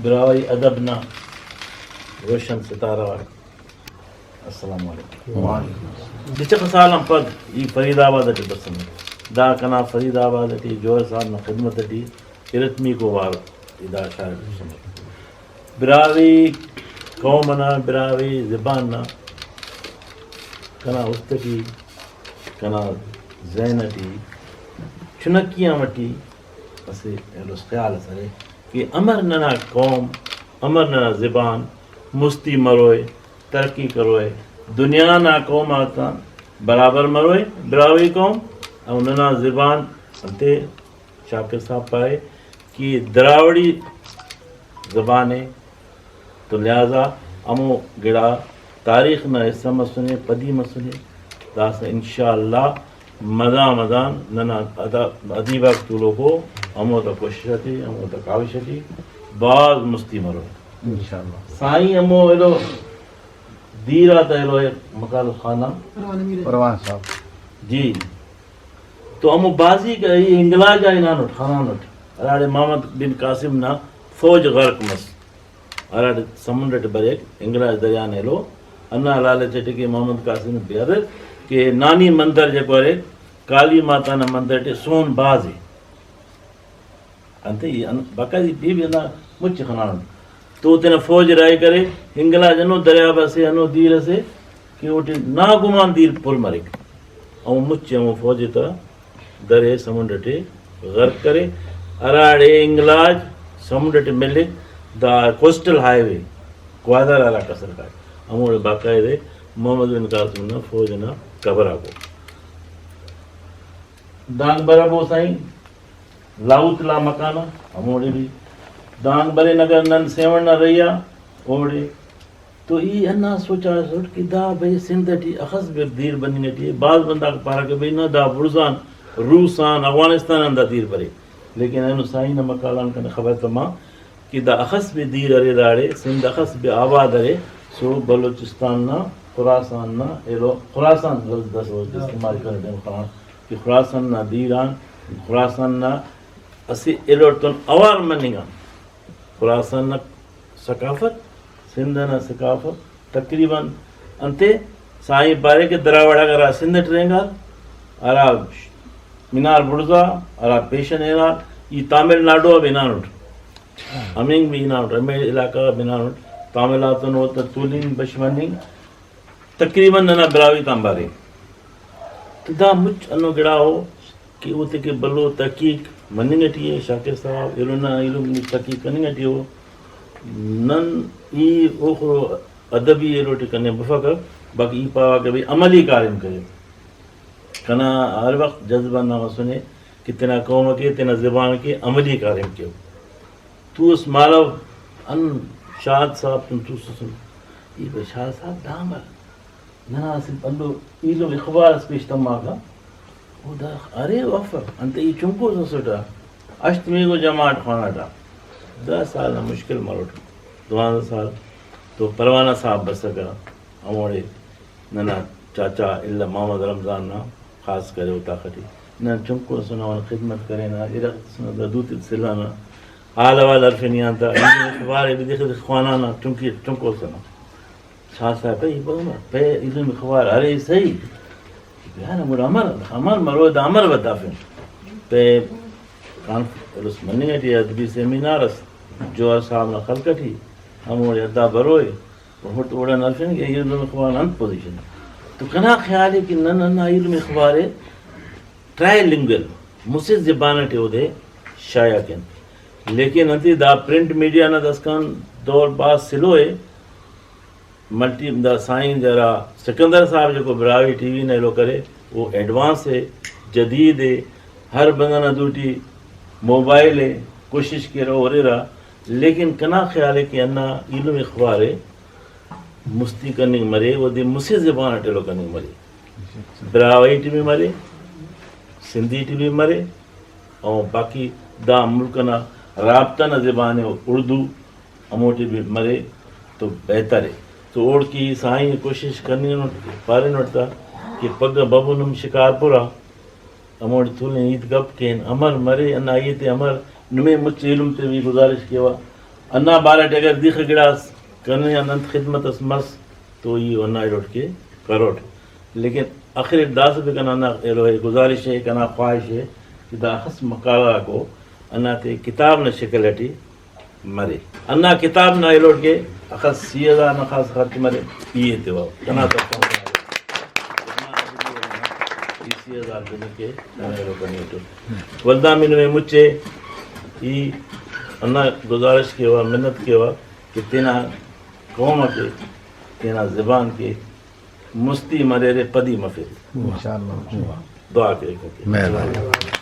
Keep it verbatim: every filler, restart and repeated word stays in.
براہوئی ادب نا روشن ستارہ غاک، السلام علیکم۔ وعلیکم السلام۔ لچغ سال آن پد ای فرید آباد اٹی بسنے۔ دا کنا فرید آباد اٹی جوہر صاحب نا خدمت اٹی ارٹمیکو وار ای دا شاعر بسنے۔ براہوئی قوم انا، براہوئی زبان نا کنا است اٹی، کنا ذہن اٹی چنکی آن مٹی اسہ ایلو خیال اس ارے کہ امر ننا قوم، امر ننا زبان مستی مروئے، ترقی کروئے، دنیا نا قوم آتان برابر مروئے، براہوئی قوم، او ننا زبان انتے شاکر صاحب پائے کہ دراوڑی زبان ءِ، تو لہذا ہمو گڑا تاریخ نا حصہ مسنے، پدی مسنے۔ داسہ انشاءاللہ مدان مدان ننا ادا-، ادیب آک تولوکو ہموتا کوشش اٹی، ہموتا کاوش اٹی بھاز مستی مرو۔ انشاءاللہ۔ سائیں ہمو ایلو دیر آتا ایلو مقالہ خانہ پروان صاحب۔ جی۔ تو ہمو بازی کہ ای ہنگلاج آ ہنانٹ، خنانٹ، ہراڑے محمد بن قاسم نا فوج غرق مس، ہراڑے سمنڈ اٹ بریک، ہنگلاج دریا نا ایلو۔ ہندا لالچ اٹی کہ محمد قاسم بیادر کہ نانی مندر جکو ارے، کالی ماتا نا مندر ٹی سون بھاز ءِ۔ انتئے ای ان-، باقاعدہ بی بی ہندا مچ خنانٹ۔ تو تینا فوج راہی کرے، ہنگلاج ہنو دریاب اسے، ہنو دیر اسے کہ اوٹی ناگمان دیر پُر مریک۔ ہمو مچ ہمو فوج تا درے سمنڈ اٹی غرق کرے، ہراڑے ہنگلاج سمنڈ اٹی ملک، دا کوسٹل ہائی وے گوادر علاقہ سرکار، ہموڑے باقاعدہ محمد بن قاسم نا فوج نا قبر آکو۔ دانگ بربو سائیں، لاہوت لا مکان آ، ہموڑے بھی دانگ برین۔ اگر نن سیون نا رہی آ اوڑے تو ای ہندا سوچاسٹ کہ دا بھئی سندھ ٹی اخس بے دیر بننگ ٹی ءِ۔ بھاز بندغ پارہ کہ بھئی نہ، دا بڑزان روس آن، اوغانستان آن دا دیر بریک، لیکن اینو سائیں نا مقالہ آن کنے خبر تما کہ دا اخس بے دیر ارے، داڑے سندھ اخس بے آباد ارے، سو بلوچستان نا، خراسان نا ایلو، خراسان لفظ داسہ استعمال کرینے خنان کہ خراسان نا دیر آن، خراسان نا اسہ ایلوڑتون اوار مننگ آن خراسان نا ثقافت، سندھ ئنا ثقافت تقریباً انتے سائیں پارے کہ دراوڑ اگر ہرا سندھ ئٹ رہینگار، ہرا مینار بڑزا، ہرا پیشن ہنار، ای تامل ناڈو آ بنانٹ، ہمینگ بھی ہنانٹ، ہمے علاقہ غا بنانٹ، تامل آتون اوتا تولنگ بش مننگ تقریباً ننا براہوئی تانبار ءِ۔ تو دا مچ ہندنو گڑا ءُ کہ اوتیکہ بھلو تحقیق مننگ ٹی ءِ، شاکر صاحب ایلو نا ایلم تحقیق کننگ ٹی ءُ۔ نن ای اوخو ادبی ایلو ٹی کننگ بفکہ، باقی ای پاوہ کہ بھئی عملی کاریم کرے۔ کنا ہر وخت جذبہ ہندا مسنے کہ تینا قوم ءِ کہ تینا زبان ءِ کہ عملی کاریم کیو۔ توس مالو ان شاد صاحب تون توسسن۔ ای بھئی شاد صاحب دا امر؟ ننا اسہ بھلو ایلم اخبار اس پیش تماکہ۔ او دا ارے او افک، انتئے ای چنکوس اسٹ آ، ہشت میگو جماعت خواناٹہ۔ دہ سال نا مشکل مروٹ، دوانزہ سال تو پروانہ صاحب بسکہ، ہموڑے ننا چاچا الہ محمد رمضان نا خاص کرے اوتاخ ٹی۔ نن چنکو اسنہ اونا خدمت کرینہ، ارغ تسنہ، دا دوتے سلانہ، حال احوال ہرفنی آن تا، اخبار ءِ بھی دخہ خوانانہ، چنکی چنکو اسنہ۔ شاہ صاحب پہ ای بابا، پہ ایلم اخبار ارے صحیح۔ یار گڑا امر، امر مرو دا امر بتافن۔ پہ کانف-، الس مننگ ٹی ادبی سیمینار اس جوہر صاحب نا خلق ٹی، ہموڑے ادا بروئے، اوڑ-، اوڑان ہرفنگ کہ ایلم اخبار نا انت پوزیشن ءِ۔ تو کنا خیال ءِ کہ نن ہندا ایلم اخبار ءِ ٹرائی لنگوئل، مسہ زبان ٹی اودے شائع کین۔ لیکن انتئے دا پرنٹ میڈیا نا داسکان دور بھاز سلو ءِ۔ ملٹی دا سائیں ہرا سکندر صاحب جیکو براہوئی ٹی وی نا ایلو کرے، او ایڈوانس ءِ، جدید ءِ، ہر بندغ نا دوٹی موبائل ءِ، کوشش کیرہ ہُررہ، لیکن کنا خیال ءِ کہ ہندا ایلم اخبار ءِ مستی کننگ مرے، اودے مسہ زبان اٹ ایلو کننگ مرے۔ براہوئی ٹی بھی مرے، سندھی ٹی بھی مرے، اور باقی دا ملک نا رابطہ نا زبان ءِ اردو، ہموٹی بھی مرے تو بہتر ءِ۔ تو اوڑکہ سائیں کوشش کننگ پارینٹ تا کہ پگہ ببو نم شکارپور آ، ہموڑے تولن ہیت گپ کین، امر مرے، ہندا ہیت ءِ امر، نمے مچ ایلم تے بھی گزارش کیوہ، ہندا بارہ ٹی اگر دیخہ گڑاس کنے آن انت خدمت اس مس تو ای ہندا ایلوٹ کہ کروٹ۔ لیکن آخر داسہ بھی کنا ہندا ایلو ہے گزارش ہے، کنا خواہش ہے کہ دا اخس مقالہ غاکو ہندا تے کتاب نا شکل اٹی مرے۔ ہندا کتاب نا ایلوٹ کہ اخس سی ہزار نا خاص خرچ مرے، ای ایتے واو کنا تو ای سی ہزار تنکہ کنا ایلو کنیٹو۔ ولدا می نمے مچے ای ہندا گزارش کیوا، منت کیوا کہ تینا قوم ء کہ تینا زبان کہ مستی مریرے، پدی مفیرے۔ انشاءاللہ۔ دعا کریکہ۔ مہربانی۔